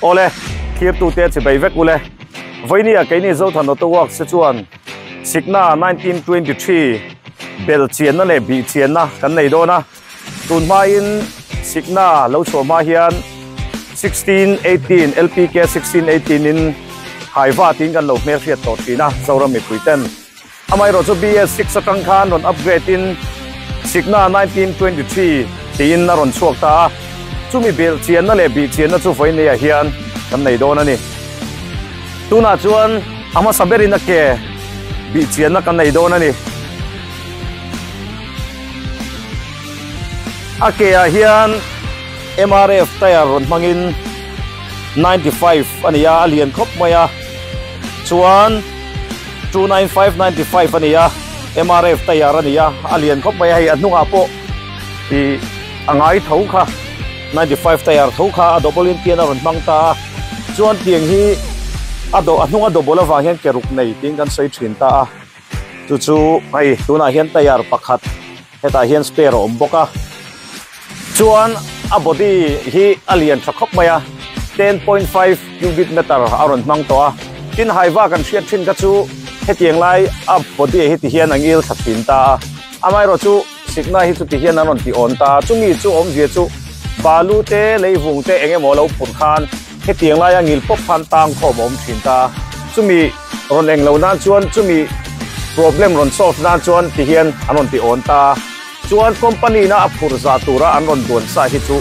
Awle, thlirtute chibei vek ule. Vawinia keini Zothan Auto Works te chuan Signa 1923 bel chianna leh bih chianna kan nei dawn a. Tun hmain Signa lo chhuah hma hian 1618 LPK 1618 in Haiva tiin kan lo hmelhriat tawh thin a Zoram mipui ten. Amaherawhchu BS6 atang khan rawn upgrade in Signa 1923 tiin a rawn chhuak ta a, chumi belh chianna leh bih chianna chu vawi neiah hian kan nei dawn a ni. Tunah chuan a hmasa berin a ke bih chianna kan nei dawn a ni. A ke ah hian MRF tyre rawn hmangin 95 a ni a, a lian khawp mai a, chuan 295 95 a ni a, MRF tyre a ni a, a lian khawp mai a, hei a hnungah pawh ih a ngai tho kha 95 tyre tho kha a double in pian a rawn hmang ta a, chuan tiang hi a do a hnung a double avang hian ke ruk nei tiin kan sawi thin ta a, chu chu hei tunah hian tyre pakhat hetah hian spare a awm bawk a, chuan a body hi a lian tha khawp mai a, 10.5 cubic meter a rawn hmang tawh a, tin haiva kan hriat thin kha chu hetiang lai a body hi ti hian a ngil thla thin ta a, amaherawh chu sikna hi chu ti hian an rawn ti awn ta a, chumi chu awmzia chu balu te leivung te eng emaw lo phurh khan hetiang laia ngil pawp khan tang khawm a awm thin ta a, chumi rawn eng lo nan chuan chumi problem rawn solve nan chuan ti hian an rawn ti awn ta a, chuan company na a phur zah tura an rawn duan sa hi chu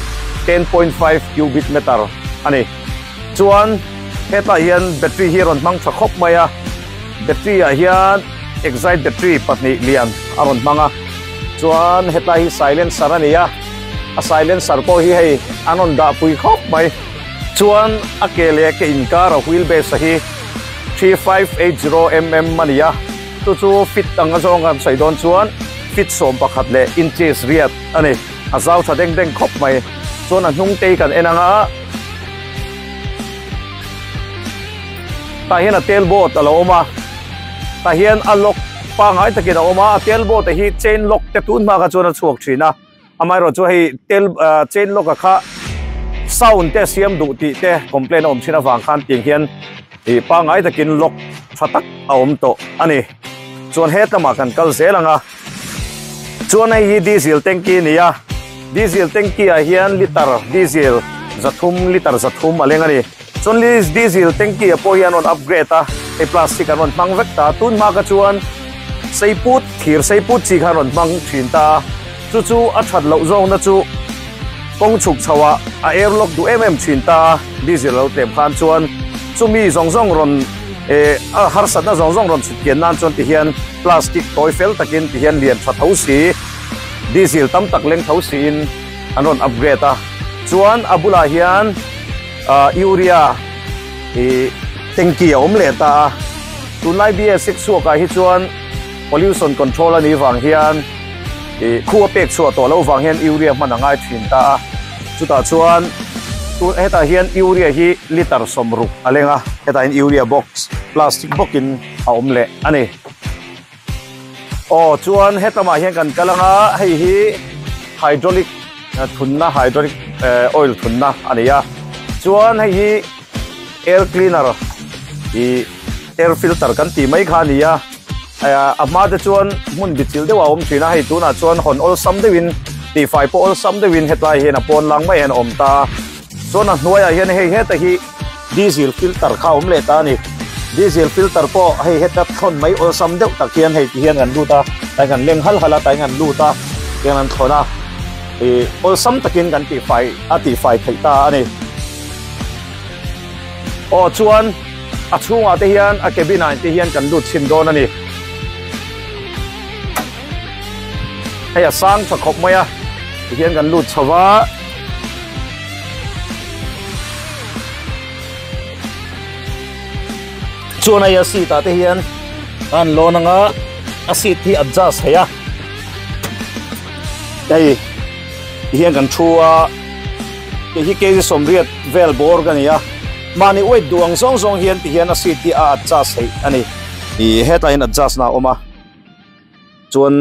10.5 cubic meter a ni. Chuan hetah hian battery hi a rawn hmang tha khawp mai a, battery ah hian Exide battery pahnih lian a rawn hmang a, chuan hetlai hi silencer a ni a, a silencer pawh hi hei an rawn dah pui khawp mai. Chuan a ke leh ke inkar a wheel base a hi 3580 mm a ni a, chu chu fit ang a zawng kan sawi dawn chuan fit 11 leh inches riat a ni, a zau tha deng deng khawp mai. Chuan a hnung te hi kan en ang a, tah hian a tail board a lo awm a, tah hian a lock pangngai takin a awm a, a tail board ah hi chain lock te tun hma kha chuan a chhuak thin a. Amaherawh chu hei tel chain lock a kha sound te a siam duh tih te complaint a awm thin avang khan tiang hian ih pangngai takin lock tha tak a awm tawh a ni. Chuan hetlamah kan kal zel ang a, chuan hei hi diesel tanky a ni a, diesel tanky ah hian liter diesel zathum liter zathum a leng a ni. Chuan diesel tanky ah pawh hian an rawn upgrade a, hei plastic an rawn hmang vek ta a, tun hma kha chuan seiput thir seiput chi kha an rawn hmang thin ta a. Chu chu a that loh zawngna chu kawng chhuk chho ah a air lock duh em em thin ta a, diesel lo tlem khan chuan chumi zawng zawng rawn eh a harsatna zawng zawng rawn chhut kian nan chuan tihian plastic tawi fel takin tihian lian tha tho si diesel tam tak leng tho siin an rawn upgrade a, chuan a bulah hian ah urea ih tanky a awm leh ta a, tunlai BS6 chhuak ah hi chuan pollution control a nih vang hian. Ih khu a pek chhuah tawh loh vang hian urea hman a ngai thin ta a, chutah chuan tun hetah hian urea hi liter 60 a leng a, hetah hian urea box plastic bawkin a awm leh a ni. Aw chuan hetamah hian kan kal ang a, hei hi hydraulic thunna hydraulic oil thunna a ni a, chuan hei hi air cleaner ih air filter kan tih mai kha a ni a. A hma te chuan hmun bichilh deuh a awm thin a, hei tunah chuan hawn awlsam deuhin tihfai pawh awlsam deuhin hetlai hian a pawn lang mai hian a awm ta a, chuan a hnuaiah hian hei heta hi diesel filter kha a awm leh ta a ni, diesel filter pawh hei heta thlawn mai awlsam deuh tak hian hei ti hian kan lut a, tlai kan leng hal hal a tlai kan lut a tiang an thlawn a, ih awlsam takin kan tihfai a tihfai theih ta a ni. Aw chuan a chhungah te hian a cabin ah te hian kan lut chhin dawn a ni. Hei a sang tha khawp mai a ti hian kan lut chho va. Chuan hei a seat ah te hian an lawn anga a seat hi adjust thei a. Hei ti hian kan thu a. Kei hi kg sawmriat vel bawr ka ni a, mahni weight duh ang zawng zawng hian ti hian a seat hi a adjust theih a ni. Ih hetlai hian adjust na a awm a, chuan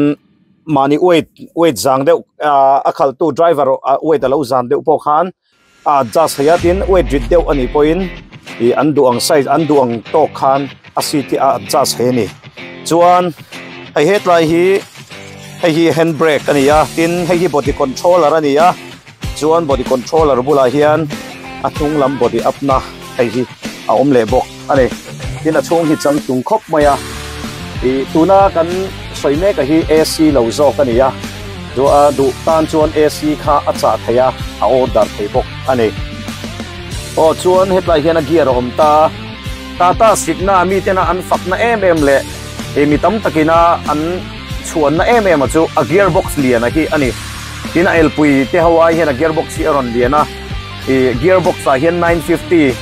mahni weight weight zang deuh ah a khalhtu driver weight a lo zan deuh pawh khan A adjust thei a tin weight rit deuh a nih pawhin ih an duh ang size an duh ang tawk khan a seat hi a adjust thei a ni. Chuan hei hetlai hi hei hi hand brake a ni a tin hei hi body controller a ni a chuan body controller bulah hian a hnung lam body up na hei hi a awm leh bawk a ni. Tin a chhung hi changtlung khawp mai a ih tuna kan sawi mek a hi A_C lo zawk a ni a. Chu a duh tan chuan AC kha a chah thei a, a order thei bawk a ni. Aw chuan hetlai hian a gear a awm ta a, Tata Signa mi tena an fakna em em leh ih mi tam takina an chhuanna em em a chu a gear box lian a hi a ni. Tin a elpui te ho ai hian a gear box hi a rawn lian a, ih gear box ah hian 950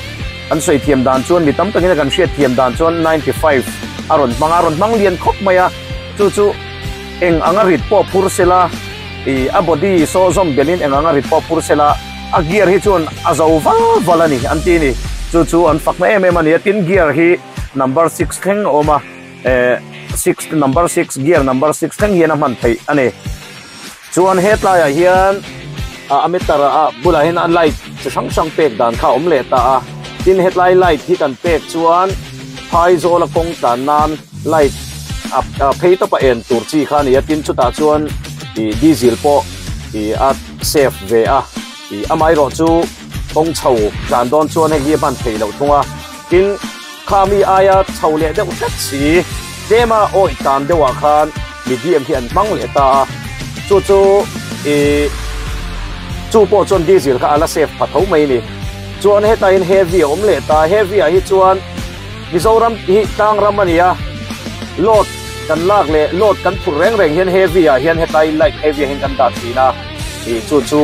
an sawi thiam dan chuan mi tam takina kan hriat thiam dan chuan 95 a rawn hmang a, a rawn hmang lian khawp mai a, chu chu. Eng anga rit pawh phur sela, ih a body saw zawm belin eng anga rit pawh phur sela, a gear hi chuan a zo val val a ni an ti a ni. Chu chu an fakna em em a ni a, tin gear hi number six thleng a awm a, eh six number six gear number six thleng hian a hman theih a ni. Chuan hetlaiah hian a meter a bulah hian a light chi hrang hrang pek dan kha a awm leh ta a, tin hetlai light hi kan pek chuan phaizawl a kawng tlan nan light a phei tawp a en tur chi kha a ni a, tin chutah chuan ih diesel pawh ih a save ve a, ih amaherawh chu kawng chho tlan dawn chuan hei hi a hman theih loh thung a, tin khami aia chho leh deuh hret si tlema awih tan deuhah khan medium hi an hmang leh ta a, chu chu ih chu pawh chuan diesel kha a la save pha tho mai a ni. Chuan hetah hian heavy a awm leh ta a, heavy ah hi chuan Mizoram hi tlang ram a ni a, load kan lak leh load kan phurh reng reng hian heavy ah hian hetlai light heavy ah hian kan dah thin a, ih chu chu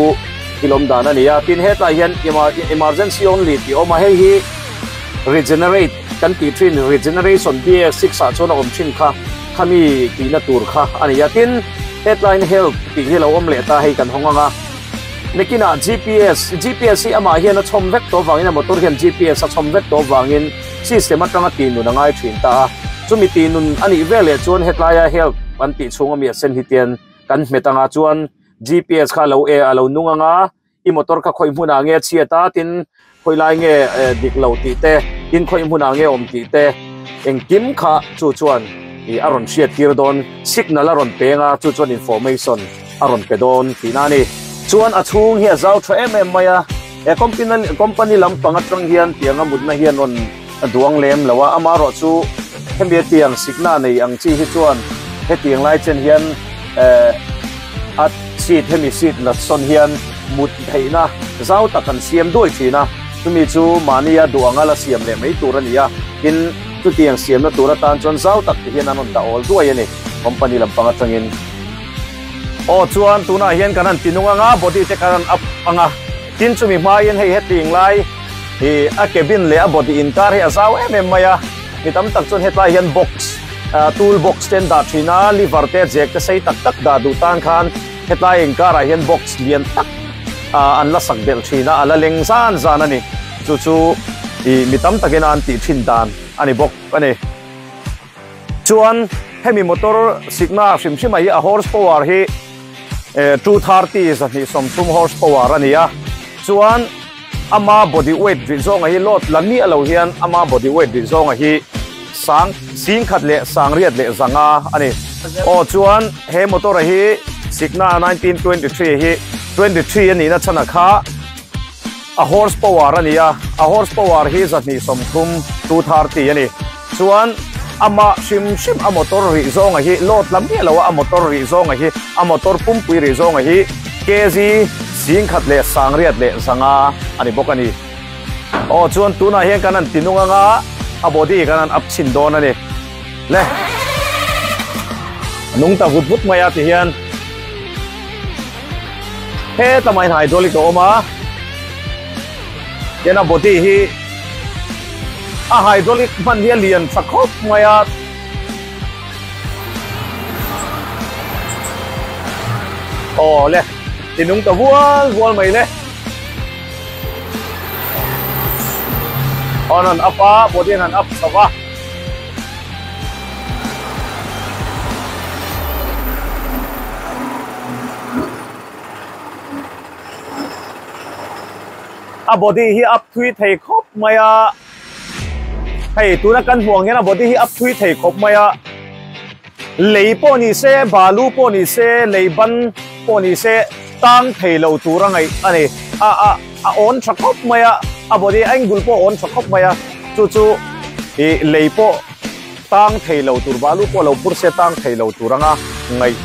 thil awm dan a ni a. Tin hetlai hian emergency only tih a awm a, hei hi regenerate kan tih thin regeneration BS6 ah chuan a awm thin kha khami tihna tur kha a ni a. Tin hetlaiin help tih hi lo awm leh ta hei kan hawng ang a. Nakinah GPS GPS hi amah hian a chhawm vek tawh avangin a motor hian GPS a chhawm vek tawh avangin system atanga tihnun a ngai thin ta a. Chumi tihnun a nih veleh chuan hetlaia help an tih chhunga mi a sen hi tian kan hmet anga chuan GPS kha a lo e a lo nung anga i motor kha khawi hmunah nge a chhiat a tin khawi lai nge dik lo tih te tin khawi hmunah nge awm tih te engkim kha chu chuan ih a rawn hriat tir dawn signal a rawn peng a chu chuan information a rawn pe dawn tihna a ni. Chuan a chhung hi a zau tha em em mai a he company company lampang atang hian tianga mutna hian rawn duang lem lo a amaherawh chu hemi a tiang signal nei ang chi hi chuan hetiang lai chen hian eh a seat hemi seat la sawn hian mut theihna zau tak an siam duai thin a chumi chu mahnia duh anga la siam leh mai tur a ni a tin chutiang siamna tur atan chuan zau tak te hian an rawn dah awl duai a ni company lampang atangin. Aw chuan tunah hian kan han ti nung anga body te kan han up anga tin chumi hmaiin hei hetiang lai ih a cabin leh a body inkar hi a zau em em mai a mi tam tak chuan hetlai hian box ah tool box te an dah thin a liver te jack te sei tak tak dah duh tan khan hetlai inkarah hian box lian tak ah an la sak belh thin a a la leng zan zan a ni chu chu ih mi tam takin a an tih thin dan a ni bawk a ni. Chuan hemi motor sikna hrim hrim ah hi a horse power hi 230 230 horse power a ni a chuan ama body weight rih zawnga hi load la miah lo hian ama body weight rih zawnga hi sang singkhat leh sangriat leh zanga a ni. Aw chuan he motor a hi sikna 1923 hi 23 a nihna chhan a kha A horse power a ni a, a horse power hi 230, 230 a ni. Chuan amah hrim hrim a motor rih zawnga hi load la miah lo a, a motor rih zawnga hi a motor pumpui rih zawnga hi kg 1965 a ni bawk a ni. Aw chuan tunah hian kan han ti nung anga a body kan han up chhin dawn a ni. Le a nung ta vut vut mai a ti hian. Heta mai hydraulic a awm a tin a body hi a hydraulic hman hi a lian tha khawp mai a. Aw le ti nung ta vual vual mai le. Aw an han up a body an han up chho va. A body hi up thui thei khawp mai a, hei tuna kan hmuh ang hian a body hi up thui thei khawp mai a, lei pawh ni se balu pawh ni se lei ban pawh ni se tang thei lo tur a ngaih a ni. A a a awn tha khawp mai a, a body angle pawh a awn tha khawp mai a, chu chu ih lei pawh tang thei lo tur balu pawh lo phur se tang thei lo tur anga ngaih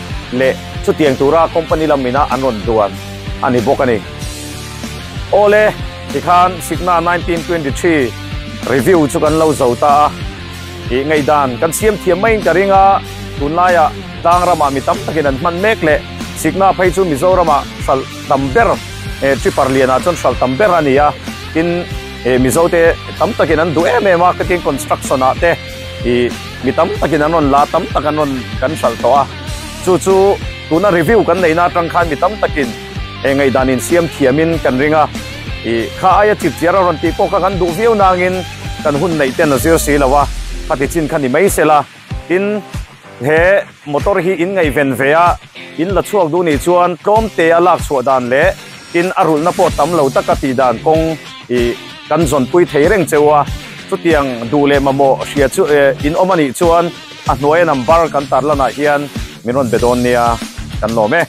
leh chutiang tura company lamina an rawn duan a ni bawk a ni. Awle, tikhan Signa 1923 review chu kan lo zo ta a, ih ngaihdan kan siam thiam maiin ka ring a, tunlaiah tlang ramah mi tam takin an hman mek leh Signa phei chu Mizoramah hralh tam ber eh tripper lianah chuan hralh tam ber a ni a, tin Eh Mizo te tam takin an duh em em a, ka tin construction ah te ih mi tam takin an rawn la tam tak an rawn kan hralh tawh a, chu chu tuna review kan neihna atang khan mi tam takin eh ngaihdan in siam thiam in kan ring a, ih kha aia chip chiar a rawn tih pawh kha kan duh viau nangin kan hun neih ten a zir si lo a, khati chin kha ni mai sela tin he motor hi in ngaihven ve a, in la chhuak duh nih chuan tlawm te a lak chhuah dan leh tin a rulhna pawh tam lo taka tih dan kawng ih kan zawnpui thei reng cheu a, chutiang duh leh mamawh hria chu in awm a nih chuan a hnuaia number kan tarlanah hian min rawn be dawn nia kan lawm e.